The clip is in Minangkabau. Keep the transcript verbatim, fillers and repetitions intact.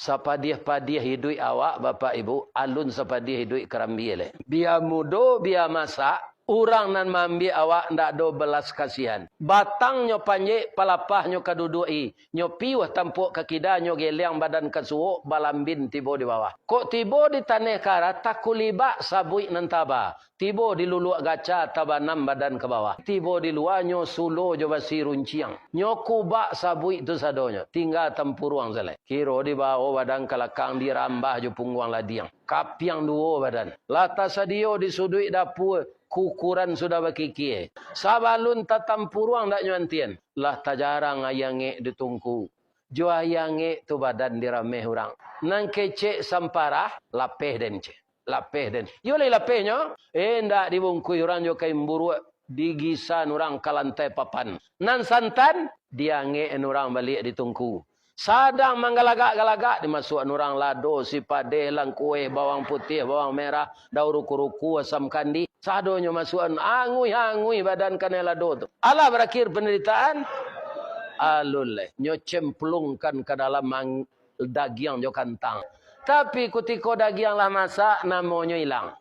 Sapadiah-padiah iduik awak, Bapak Ibu, alun sapadiah iduik karambia lai. Bia mudo, bia masak, urang nan maambiak awak ndak ado belas kasihan. Batangnyo panjek, palapahnyo ka duduak-i, nyo piuah tampuak ka kida, nyo geliang badan ka suok, balambin tibo di bawah. Kok tibo di taneh kara, takulibak sabuik nan taba. Tibo di luluak gaca, tabanam badan ka bawah. Tibo di lua, nyo sulo jo basi runciang. Nyo kubak sabuik tu sadonyo, tingga tampuruang sajo lai. Kiro dibao badan ka lakang, dirambah jo pungguang ladiang. Kapiang duo badan. Lah tasadio di suduik dapua, kukuran sudah bakikia. Sabalun tatampuruang ndak nyo antian, lah tajarang aia angek di tungku. Jo aia angek tu badan dirameh urang. Nan kecek samparah, lapeh den, ceh. Lapeh den. Iyo lai lapehnyo. Eh, ndak dibungkuih urang jo kain buruak, digisan urang ka lantai papan. Nan santan, diangek urang baliak di tungku. Sadang manggalagak-galagak, dimasuakan urang lado, sipadeh, langkueh, bawang putiah, bawang merah, daun ruku-ruku, asam kandi. Sadonyo masuakan, anguih-anguih badan kanai lado tu. Alah barakhir pandaritaan, alun lai. Nyo cemplungkan ka dalam ang-, dagiang jo kantang. Tapi kutiko dagiang lah masak, namonyo ilang.